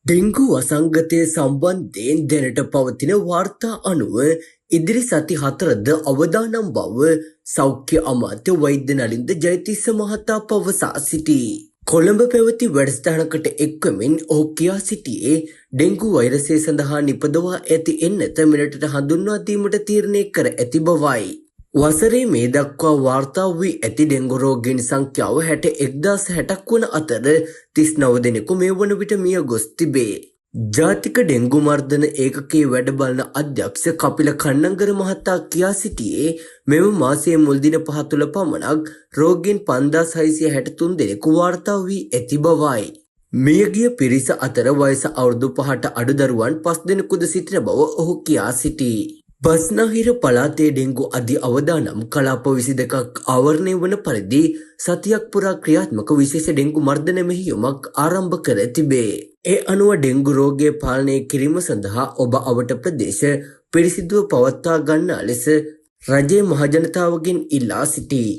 Dengue වසංගතය සම්බන්ධයෙන් දැනට පවතින වාර්තා අනුව ඉදිරි සති 4ද අවදානම් බව සෞඛ්‍ය අමාත්‍ය වෛද්‍ය නලින්ද ජයතිස්ස මහතා පවසා සිටී. කොළඹ පැවති වැඩසටහනකට එක්වමින් ඔහු කියා සිටියේ ඩෙංගු වෛරසය සඳහා නිපදවා ඇති එන්නත මෙරටට හඳුන්වා දීමට තීරණය කර ඇති බවයි. වසරේ මේ දක්වා වාර්තා වී ඇති ඩෙංගු රෝගීන් සංඛ්‍යාව 61,060ක් වන අතර 39 දෙනෙකු මේ වන විට මිය ගොස් තිබේ. ජාතික ඩෙංගු මර්ධන ඒකකයේ වැඩ බලන අධ්‍යක්ෂ කපිල කන්නංගර මහතා කියා සිටියේ මෙම මාසයේ මුල් දින 5 තුළ පමණක් රෝගීන් 5663 දෙනෙකු වාර්තා වී ඇති බවයි. මියගිය පිරිස අතර වයස අවුරුදු 5ට අඩු දරුවන් 5 දෙනෙකුද සිටින බව ඔහු කියා සිටී. බස්නාහිර පළාතේ ඩෙංගු අධි අවදානම් කලාප 22ක් ආවරණය වන පරිදි සතියක් පුරා ක්‍රියාත්මක විශේෂ ඩෙංගු මර්ධන මෙහෙයුමක් ආරම්භ කර තිබේ. ඒ අනුව ඩෙංගු රෝගය පාලනය කිරීම සඳහා ඔබ අවට ප්‍රදේශ පිරිසිදුව පවත්වා ගන්නා ලෙස රජය මහජනතාවගෙන් ඉල්ලා සිටී.